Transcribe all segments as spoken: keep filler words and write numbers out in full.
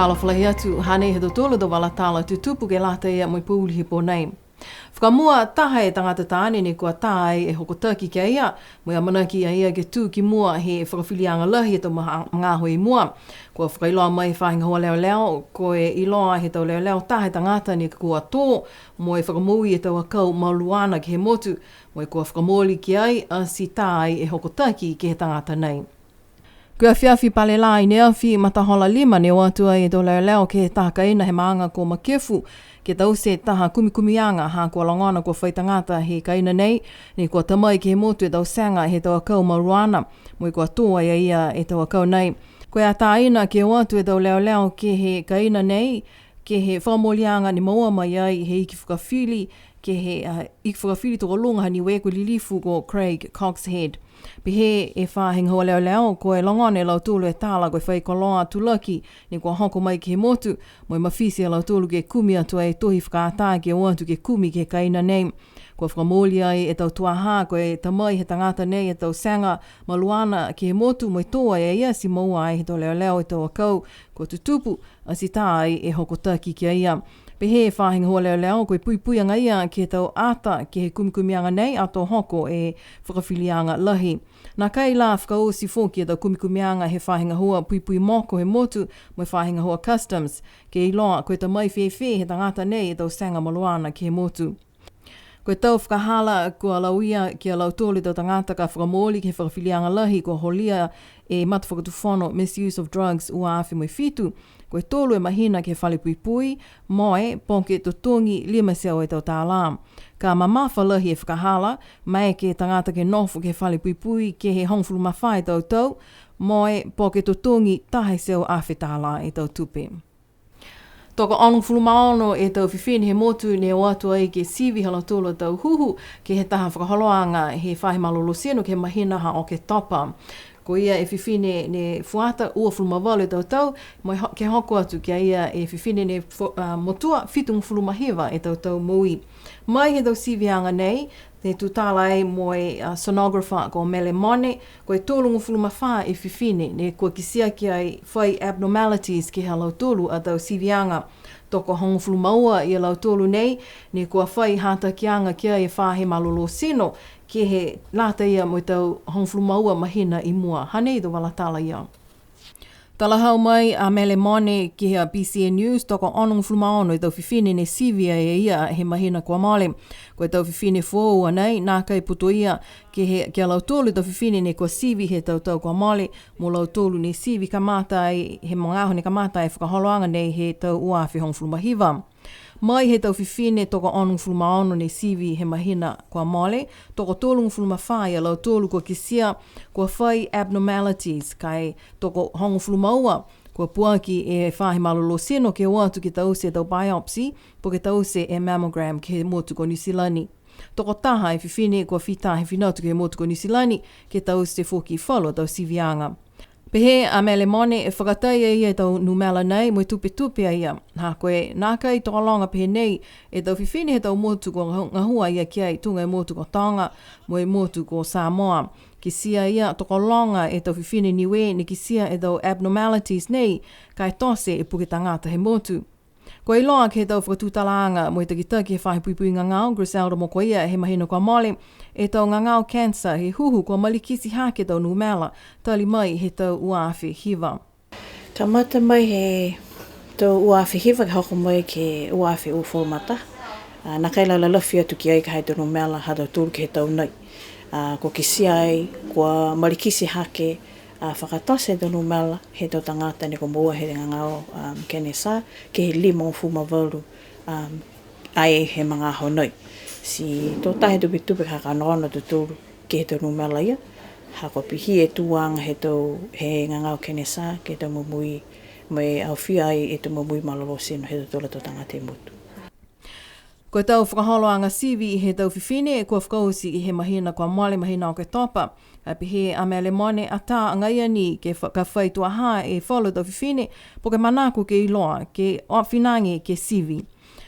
Fakaalofa lahi atu, hanei ha tautolu a tau vala tala tutupu ke lata ia mo e pouli he pō nei. Fakamua, taha e tagata taane ne kua tā ai e hokotaki ki a ia, mo e amanaki a ia ke tū ki mua he fakafiliaga lahi he tau maha-, magaaho i mua. Kua fakailoa mai he faahi gahua leoleo, ko e iloa he tau leoleo taha e tagata ne kua tō, mo e fakamoui e tau akau maluana ke he motu, mo e kua fakamooli ki ai, ati tā ai e hokotaki ke he tagata nei. Ko e afiafi Pale Lā i ne afi, matahola lima ne o atu ai e tau leoleo ke he taha kaina he maaga ko Makefu, ke taute taha kumikumiaga, ha kua logona kua fai tagata he kaina nei, ne kua ta mai ke he motu e tau tega he tau akau maluana, mo e kua tō ai e ia e tau akau nei. Ko e atāina ke o atu e tau leoleo ke he kaina nei, ke he fakamooliaga ne moua mai ai he iki fakafili, ke he, a, iki fakafili tokoluga ha Niue ko e lilifu ko Craig Coxhead. Pehē e faahi gahua leoleo, ko e logona e lautolu e tala ko e fai koloa tulaki, ne kua hoko mai ke he motu, mo e mafiti a lautolu ke kumi atu ai e tohi fakaatā ke o atu ke kumi ke he kaina nei. Kua fakamooli ai e tau tuaha, ko e ta mai he tagata nei e tau tega maluana ke he motu, mo e tō ai e ia, ti moua ai he tau leoleo e tau akau kua tutupu, ati tā ai e hokotaki ki a ia. Pehē e faahi gahua leoleo, ko e puipui agaia ke he tau ata ke he kumikumiaga nei, ato hoko e fakafiliaga lahi. Nākai la fakaoti foki e tau kumikumiaga he faahi gahua puipui moko he motu, mo e faahi gahua customs, ke iloa ko e ta mai fēfē he tagata nei e tau tega maluana ke he motu. Ko e tau fakahala kua lauia ki a lautolu e tau tagata ka fakamooli ke he fakafiliaga lahi kua holia e matafakatufono Misuse of Drugs ua afe mo e fitu. Ko e tolu e mahina ke he fale puipui, mo e poke totogi lima e teau e tau tālā. Ka mamafa lahi e fakahala, maeke e tagata ke nofo ke he fale puipui ke he hogofulu ma fā e tau tau, mo e poke totogi taha e teau afe tālā e tau tupe. Tokoonogofulu ma ono e tau fifine he motu ne o atu ai ke sivi ha lautolu a tau huhu ke he taha fakaholoaga he faahi malolō tino ke he mahina ha Oketopa. Ko ia e fifine ne fuata uafulu ma valu e tau tau, mo e ho-, ke hoko atu ki a ia e fifine ne fo-, a, motua fitugofulu ma hiva e tau tau moui. Mai he tau siviaga nei, ne tutala ai mo e, a, sonographer ko Mele Mone, ko e tolugofulu ma fā e fifine ne kua kitia ki ai fai abnormalities ke he ha lautolu a tau siviaga. Tokohogofulu ma ua ia lautolu nei, ne kua fai hatakiaga ki ai e faahi malolō tino, ke he lata ia mo e tau hogofulu ma ua mahina i mua. Hanei e tau vala tala ia. Talahau mai a Mele Mone ke he B C N News, tokoonogofulu ma ono e tau fifine ne sivi ai e ia he mahina kua mole. Ko e tau fifine foou a nei, nākai putoia ke he, ki a lautolu e tau fifine ne kua sivi he tau tau kua mole, mo lautolu ne sivi kamata ai, he magaaho ne kamata ai e fakaholoaga nei he tau ua afe hogofulu ma hiva. Mai he tau fifine tokoonogofulu ma ono ne sivi he mahina kua mole, tokotolugofulu ma fā ia lautolu kua kitia kua fai abnormalities, ka e tokohogofulu ma ua kua puaki e faahi malolō tino ke o atu ke taute e tau biopsy, po ke taute e mammogram ke he motu ko Niu Silani. Tokotaha e fifine kua fita he fina atu ke he motu ko Niu Silani, ke taute foki falu a tau siviaga. Pehē a Mele Mone, e fakatai e ia e tau numela nei, mo e tupetupe a ia. Ha ko e nākai tokologa pehē nei e tau fifine he tau motu kua gahu-, gahua a ia ki ai, tuga e motu ko Toga, mo e motu ko Samoa. Kitia e ia tokologa e tau fifine Niue ne kitia e tau abnormalities nei, ka e tote e puke tagata he motu. Kua iloa ke he tau fakatutalaaga mo e takitaki he faahi puipui gagao, Griselda Mokoia, he mahina kua mole, e tau gagao cancer he huhu kua malikiti hake e tau numela, tali mai he tau ua afe hiva. Kamata mai he tau ua afe hiva ke hoko mai ke ua afe uafulu ma taha. A, nākai la lalafi atu ki ai ka ha e tau numela ha tautolu ke he tau nei. A, kua kitia ai, kua malikiti hake, a, fakatote e tau numela he tau tagata ne kua moua he gagao, um, kenesa, ke he limagofulu ma valu, um, ai he magaaho nei. Ti to taha e tupetupe ka ka onoono a tautolu ke he tau numela ia, ha kua pihia e tuaga he tau, he gagao kenesa, ke he tau momoui, mo e aofia ai e tau momoui malolō tino he tautolu a tau tagata he motu. Ko e tau fakaholoaga sivi he tau fifine, kua fakaoti he mahina kua mole, mahina Oketopa. Ka e pehē a Mele Mone, atā agaia ni ke fa-, ka fai tuaha e falu tau fifine, po ke manako ke iloa, ke o finagi ke sivi.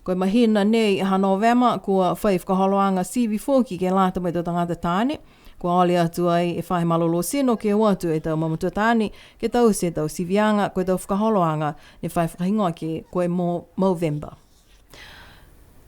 Ko e mahina nei ha Novema, kua fai fakaholoaga sivi foki ke lata mo e tau tagata taane, Kua ole atu ai e faahi malolō tino ke o atu e tau mamatua taane, ke taute e tau siviaga, ko e tau fakaholoaga ne fai fakahigoa ke ko e Mo-, Movember.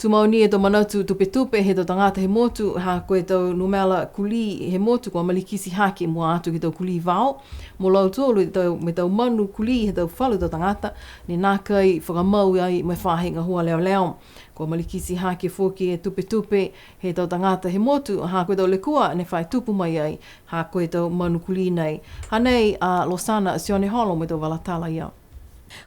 Tumau ni e tau manatu tupetupe he tau tagata he motu, ha ko e tau numela kulī he motu kua malikiti hake mua atu ke he tau kulī vao, mo lautolu e tau, mo e tau manu kulī he tau falu tau tagata, ne nākai fakamau ai mo e faahi gahua leoleo. Kua malikiti hake foki e tupetupe he tau tagata he motu, ha ko e tau lekua ne fai tupu mai ai, ha ko e tau manu kulī nei. Hanei a Losana Sioneholo mo e tau vala tala ia.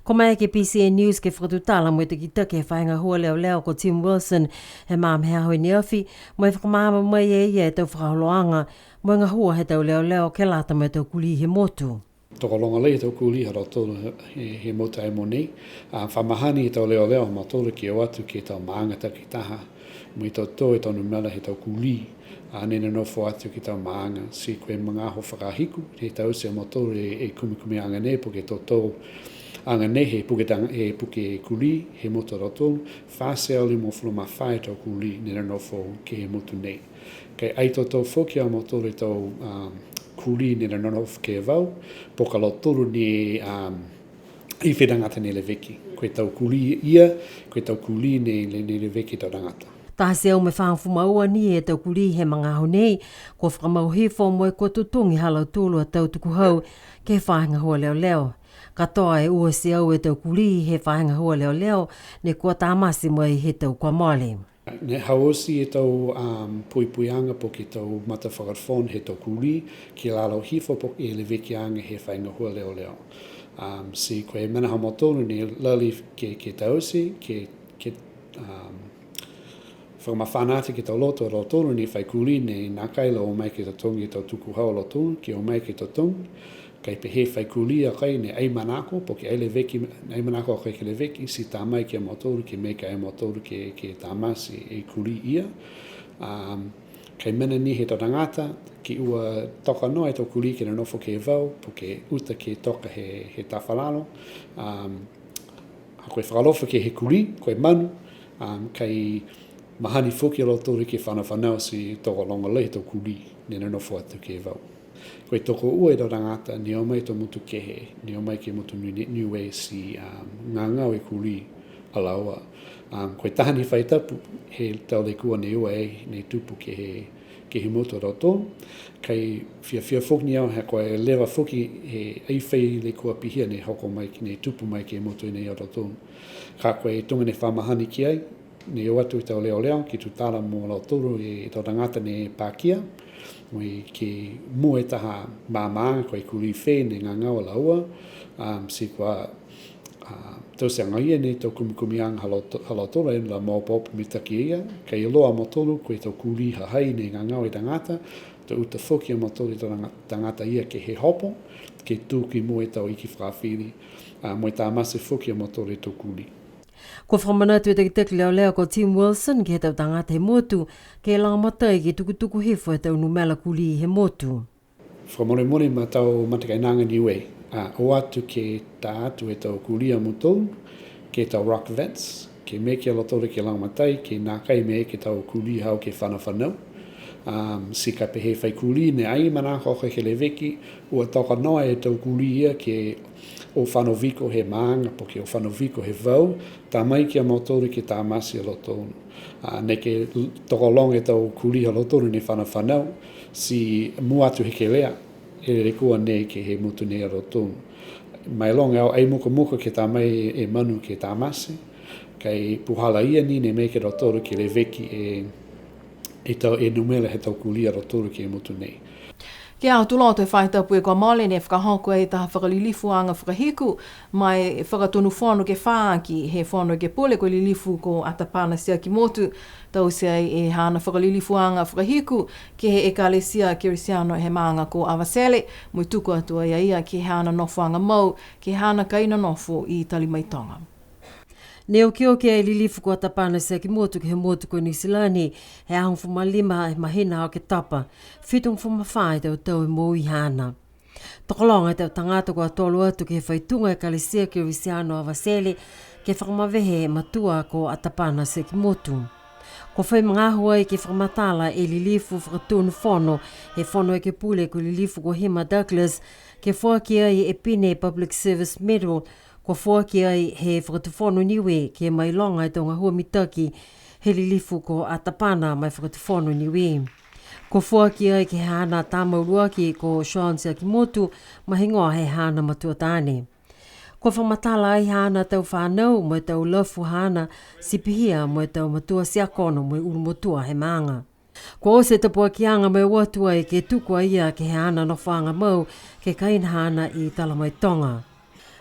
Kua maeke e BCN News ke fakatutala mo e takitaki he faahi gahua leoleo ko Tim Wilson he magaaho he aho i ne afi, mo e fakamaama mai e ia e tau fakaholoaga mo e gahua he tau leoleo ke lata mo e tau kulī he motu. Tokologa lahi e tau kulī ha lautolu he, he, he motu ai mogonei. A, fa mahani e tau leoleo ha mautolu ke o atu ke he tau maaga takitaha, mo e tau tō e tau numela he tau kulī, a, ne nonofo atu ke he tau maaga. Ti ko e magaaho fakahiku, he taute e mautolu e, e kumikumiaga nei, po ke totouaga nei, he puke tag-, he puke kulī he motu ha lautolu, fā e teau limagofulu ma fā e tau kulī ne nonofo ke he motu nei. Ka e ai totou foki a mautolu e tau, um, kulī ne nonofo ke he vau, po ke ha lautolu ne, um, ai fai tagata ne leveki. Ko e tau kulī ia, ko e tau kulī ne, ne, ne leveki e tau tagata. Taha e teau mo e fāgofulu ma ua ni e tau kulī he magaaho nei, kua fakamau hifo mo e kua totogi ha lautolu a tau tukuhau ke he faahi gahua leoleo. Katoa e ua e teau e tau kulī he faahi gahua leoleo, ne kua tamate mai he tau kua mole. Ne hau oti e tau, um, puipuiaga po ke tau matafakatufono he tau kulī, ke lalo hifo po ke levekiaga he faahi gahua leoleo. Um, ti ko e mena ha mautolu ne lali ke, ke taute, ke, ke, um, fakamafana atu ke he tau loto ha lautolu ne fai kulī ne nākai la o mai ke totogi e tau tukuhau ha lautolu, ke o mai ke totogi. Ka e pehē e fai kulī a koe ne ai manako, po ke ai leveki, ai manako a koe ke leveki, ti ta mai ki a mautolu, ke maeke a mautolu ke, ke tamate e kulī ia. Um, ka e mena ni he tau tagata, ke ua toka noa e tau kulī ke nonofo ke he vau, po ke uta ke toka he, he tafa lalo. Um, ha ko e fakaalofa ke he kulī, ko e manu, um, ka e mahani foki a lautolu ke fanafanau ti tokologa lahi e tau kulī ne nonofo atu ke he vau. Ko e tokoua e tau tagata, ne o mai he tau motu kehe, ne o mai ke he motu Niue, Niue ti, um, gagao e kulī a laua. Um, ko e taha ni e faahi tapu, he tau lekua ne ua ai, ne tupu ke he, ke he motu ha lautolu. Ka e fiafia foki ni au, ha ko e leva foki he ai fai lekua pihia ne hoko mai, ne tupu mai ke he motu nei ha lautolu. Ka ko e tuga ne fa mahani ki ai, ne o atu e tau leoleo, ke tutala mo lautolu e tau tagata ne pakia, mo e ke mua e taha maamaaga ko e kulī fē ne gagao a laua, um, ti kua, um, taute agaia ni e tau kumikumiaga ha lauto-, ha lautolu, e la maopoopo mitaki ia, ka e iloa a mautolu ko e tau kulī ha hai ne gagao e tagata, to uta foki a mautolu e tau taga-, tagata ia ke he hopo, ke tū ki mua e tau iki fakafili, a, mo e tamate foki a mautolu e tau kulī. Kua fakamanatu e takitaki leoleo ko Tim Wilson ke he tau tagata he motu, ke lagomatai ke tukutuku hifo e tau numela kulī he motu. Fakamolemole ma tau matakainaga Niue, a, o atu ke ta atu e tau kulī a mautolu, ke he tau Rock Vets, ke maeke a lautolu ke lagomatai, ke nākai maeke e tau kulī haau ke fanafanau. Um, ti ka pehē e fai kulī ne ai manako a koe ke leveki, ua toka noa e tau kulī ia ke o fano viko he maaga, po ke o fano viko he vau, ta mai ki a mautolu ke tamate a lautolu. A, neke l-, tokologa e tau kulī ha lautolu ne fanafanau, ti mua atu he kelea, e lekua nei ke he motu nei ha lautolu. Mailoga e au ai mukamuka ke ta mai e manu ke tamate, ka e puhala ia ni ne maeke a lautolu ke leveki e, e tau, e numela he tau kulī ha lautolu ke he motu nei. Ke he Aho Tuloto he faahi tapu kua mole ne fakahoko e taha fakalilifuaga fakahiku ma e Fakatonu Fono ke fā aki he Fono Ekepule ko e lilifu ko Atapana Siakimotu. Taute ai e haana fakalilifuaga fakahiku ke he Ekalesia Kerisiano he maaga ko Avatele, mo e tuku atu ai a ia ke he haana nofoaga mau, ke he haana kaina nofo i Talimaitoga. Ne okioki e lilifu ko Atapana Siakimotu ke he motu ko Niu Silani, he aho hogofulu ma lima he mahina Oketopa, fitugofulu ma fā e tau tau he moui haana. Tokologa e tau tagata kua tolo atu ke he faituga Ekalesia Kerisiano Avatele, ke fakamavehe e matua ko Atapana Siakimotu. Kua fai magaaho ai ke fakamatala e Lilifu Fakatonu Fono he Fono Ekepule ko Lilifu ko Hima Douglas, ke foaki ai e pine Public Service Medal, kua foaki ai he Fakatufono Niue ke mailoga e tau gahua mitaki he Lilifu ko Atapana ma e Fakatufono Niue. Kua foaki ai ke he haana tama uluaki ko Sean Siakimotu, ma e higoa he haana matua taane. Kua fakamatala ai haana tau fanau mo e tau lafu haana ti pihia mo e tau matua tiakono mo e ulumotua he maaga. Kua oti e tapuakiaga mo e o atu ai ke tuku a ia ke he haana nofoaga mau ke kaina haana i Talamaitoga.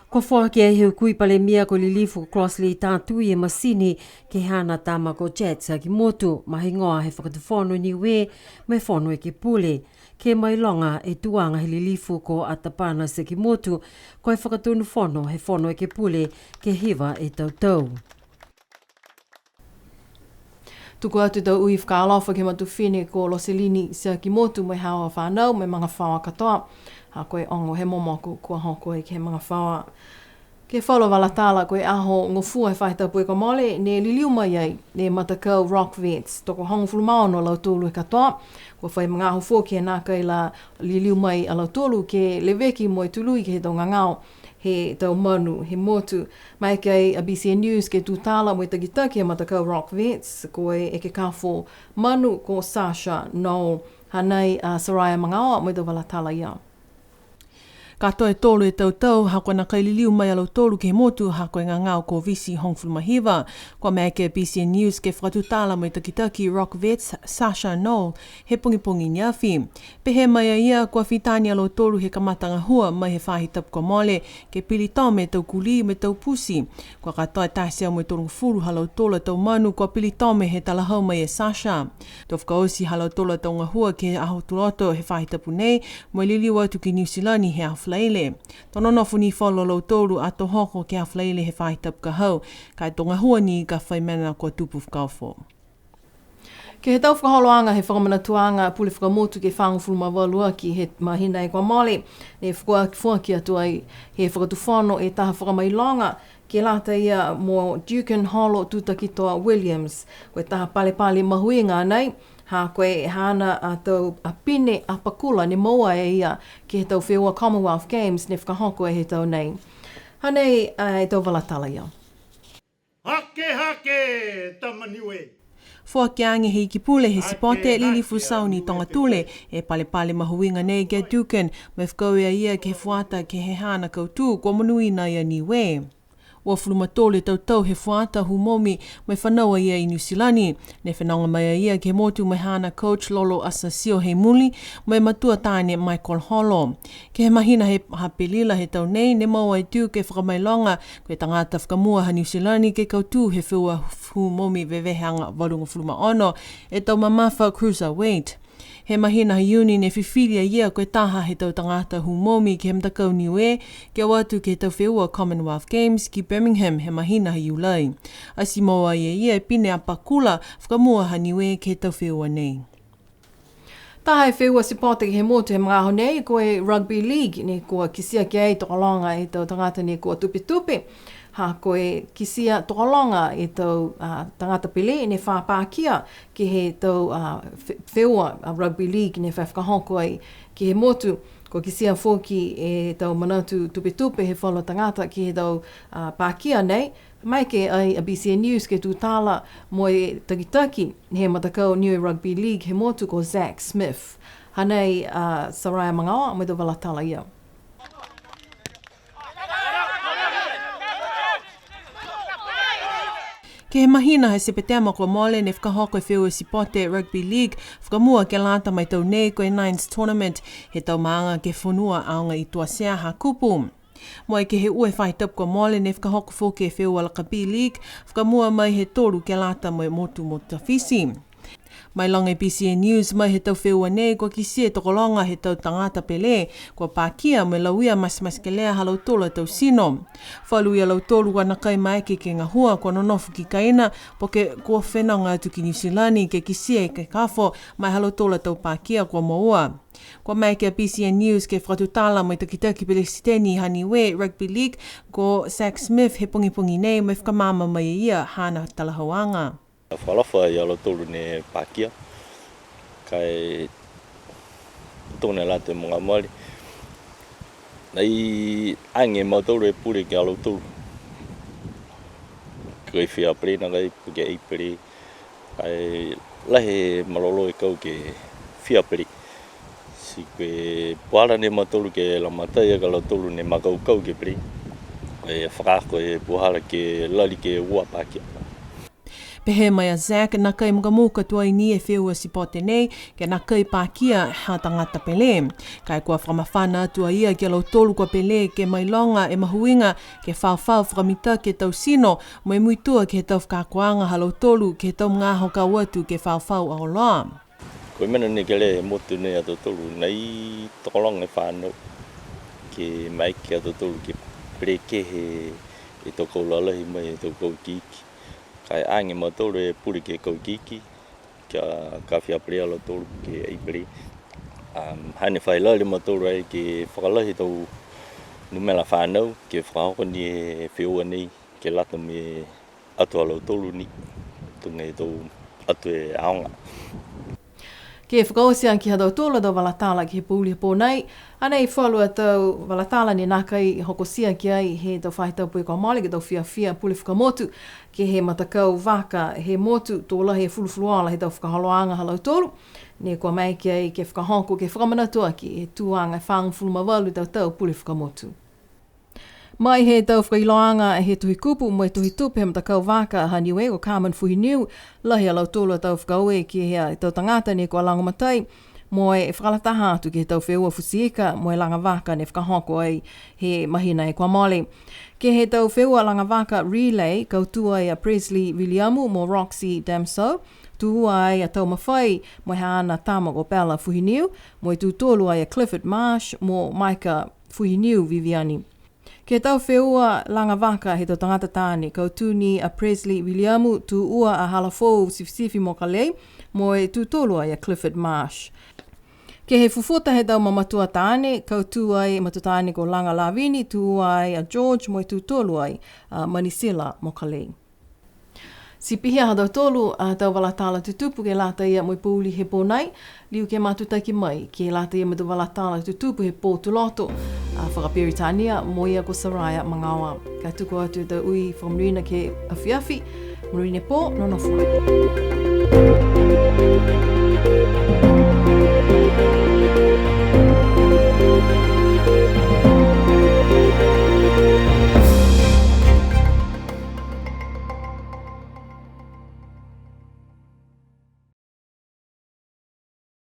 Kua foaki ai he Hukui Palemia ko Lilifu Crossley Tatui e masini ke he haana tama ko Jet Siakimotu, ma e higoa he Fakatufono Niue mo e Fono Ekepule, ke mailoga e tuaga he Lilifu ko Atapana Siakimotu, ko e Fakatonu Fono he Fono Ekepule ke hiva e tau tau. Tuku atu tau ui fakaalofa ke he matua fifine ko Loselini Siakimotu mo e haau a fanau mo e magafaoa katoa. Ha ko e ogo he momoko kua hoko ai ke he magafaoa. Ke he falu vala tala, ko e aho gofua he faahi tapu kua mole, ne liliu mai ai e matakau Rock Vets, tokohogofulu ma ono a lautolu he katoa. Kua fai magaaho foki he nākai la liliu mai a lautolu ke leveki mo e tului ke he tau gagao he tau manu he motu. Maeke ai a B C N News ke tutala mo e takitaki he matakau Rock Vets, ko e ekekafo manu ko Sasha Noel. Hanei a Soraya Magaoa mo e tau vala tala ia. Katoa e tolu e tau tau, ha kua nākai liliu mai a lautolu ke he motu, ha ko e gagao Koviti hogofulu ma hiva. Kua maeke a B C N News ke fakatutala mo e takitaki Rock Vets, Sasha Noel, he pogipogi ne afi. Pehē mai a ia, kua fitā ni a lautolu he kamata gahua mai he faahi tapu kua mole, ke pili tome e tau kulī mo e tau pusi. Kua katoa e taha e teau mo e tolugofulu ha lautolu a tau manu kua pili tome he talahau mai e Sasha. To fakaoti ha lautolu a tau gahua ke he aho Tuloto he faahi tapu nei, mo e liliu atu ki Niu Silani he aho Falaile. To nonofo ni falu a lautolu ato hoko ke he aho Falaile he faahi tapu ka hau, ka e to gahua ni ka fai mena kua tupu fakaofo. Ke he tau fakaholoaga he fakamanatuaga Pule Fakamotu ke fagofulu ma valu aki he mahina kua mole, ne fakua-, foaki atu ai he Fakatufono e taha fakamailoga ke lata ia mo Duken Holo Tutakitoa Williams, ko e taha palepale mahuiga nei, ha ko e haana a tau a pine apakula ne moua e ia ke he tau feua Commonwealth Games ne fakahoko he tau nei. Hanei e tau vala tala ia. Hake, hake, tama Niue. Foaki age he Iki Pule he sipote, Lilifu Sauni Togatule, e palepale mahuiga nei ke he Duken, mo e fakaaue a ia ke he fuata ke he haana kautū kua monuina ai a Niue. Uafulu ma tolu e tau tau he fuata hū momi mo e fanau a ia i Niu Silani. Ne fenoga mai a ia ke he motu mo e haana coach Lolo Asasio Heimuli, mo e matua taane Michael Holo. Ke he mahina he Apelila he tau nei, ne moua e Duke e fakamailoga, ko e tagata fakamua ha Niu Silani ke kautū he feua hū momi veveheaga valugofulu ma ono, e tau mamafa cruiserweight. He mahina ha Iuni ne fifili a ia ko e taha he tau tagata hū momi ke he matakau Niue, ke o atu ke he tau feua Commonwealth Games ki Birmingham he mahina ha Iulai. Ati moua e ia e pine apakula fakamua ha Niue ke he tau feua nei. Taha e feua sipote ke he motu he magaaho nei, ko e Rugby League, ne kua kitia ki ai tokologa e tau tagata ne kua tupetupe. Ha ko e kitia tokologa e tau, a, tagata pele ne fa pakia ke he tau, a, fe-, feua, a, Rugby League ne fa fakahoko ai ke he motu. Kua kitia foki e tau manatu tupetupe he falu tagata ke he tau, a, pakia nei. Maeke ai a B C N News ke tutala mo e takitaki he matakau Niue Rugby League he motu ko Zack Smith. Hanei a Soraya Magaoa mo e tau vala tala ia. Ke he mahina he Sepetema kua mole ne fakahoko e feua sipote Rugby League fakamua ke lata mo e tau nei ko e Nines Tournament, he tau maaga ke he fonua aoga i Tuatea, Hakupu. Mo e ke he ua e faahi tapu kua mole ne fakahoko foki e feua Lakapī League fakamua mai he tolu ke lata mo e motu mo Tafiti. Mailoga e B C N News mai he tau feua nei, kua kitia e tokologa he tau tagata pele kua pakia mo e lauia matematekelea ha lautolu a tau tino. Falu ia lautolu kua nākai maeke ke gahua, kua nonofo ki kaina, po ke kua fenoga atu ki Niu Silani ke kitia e ekekafo mai ha lautolu a tau pakia kua moua. Kua maeke a B C N News ke fakatutala mo e takitaki pelesiteni ha Niue Rugby League ko Zack Smith he pogipogi nei mo e fakamaama mai e ia haana talahauaga. Fakaalofa ia lautolu ne pakia. Ka e tonu e lata mo e gahua mole. Nai age mautolu e pule ki a lautolu. Ko e fia pele nakai po ke ai pele. Ka e lahi e malolō e kau ke fia pele. Ti ko e puhala ne mautolu ke lagomatai aki a lautolu ne makaukau ke pele. E fakaako e puhala ke lali ke ua pakia. Pehē mai a Zack, nakai mukamuka tuai ni e feua sipote nei, ke nakai pakia ha tagata pele. Ka e kua fakamafana atu a ia ki a lautolu kua pele ke mailoga e mahuiga, ke faofao fakamitaki e tau tino, mo e muitua ke he tau fakaakoaga ha lautolu, ke he tau magaaho ka o atu ke faofao auloa. Ko e mena nei ke lea e motu nei a tautolu, nai tokologa e fanau, ke maeke a tautolu ke pele kehe e tau kau lalahi mo e tau kau ikiiki. Ka e age mautolu e pule ke kau ikiiki, ka, ka fia pele a lautolu ke ai pele. Um, hane fai lali mautolu ai ke fakalahi tau numela fanau, ke fakahoko ni e feua nei, ke lata mo e atu a lautolu ni, tuga e tau atu e aoga. Ke fakaoti aki ha tautolu a tau vala tala ke he pouli he pō nei, a nei falu a tau vala tala ne nakai hokotia ki ai he tau faahi tapu kua mole ke he tau fiafia pule fakamotu, ke he matakau vaka he motu, to lahi e fulufuluola he tau fakaholoaga ha lautolu, ne kua maeke ai ke fakahoko ke fakamanatu aki e tuaga e fagofulu ma valu tau tau pule fakamotu. Mai he tau fakailoaga he tohi kupu mo e tohi tupe he matakau vaka ha Niue ko Carmen Fuhiniu, lahi a lautolu a tau fakaaue ke he tau tagata ne kua lagomatai, mo e fakalataha atu ke he tau feua futi ika mo e laga vaka ne fakahoko ai he mahina kua mole. Ke he tau feua laga vaka relay, kautū ai a Presley Viliamu mo Roxy Damso, tū ua ai a Taumafai mo e haana tama ko Bella Fuhiniu, mo e tū tolu ai a Clifford Marsh mo Micah Fuhiniu Viviani. Ke he tau feua laga vaka he tau tagata taane, kautū ni a Presley Viliamu, tū ua a Halafou Sifisifi Mokalei, mo e tū tolu ai a Clifford Marsh. Ke he fufuta he tau mamatua taane, kautū ai matua taane ko Laga Lavini, tū ua ai a George, mo e tū tolu ai a Manisila Mokalei. Ti pihia ha tautolu a tau vala tala tutupu ke lata ia mo e pouli he pō nei, liu ke matutaki mai ke lata ia mo e tau vala tala tutupu he pō Tuloto, a, fakaperitania mo ia ko Soraya Magaoa. Ka tuku atu e tau ui fakamonuina ke he afiafi, monuina e pō, nonofo ā.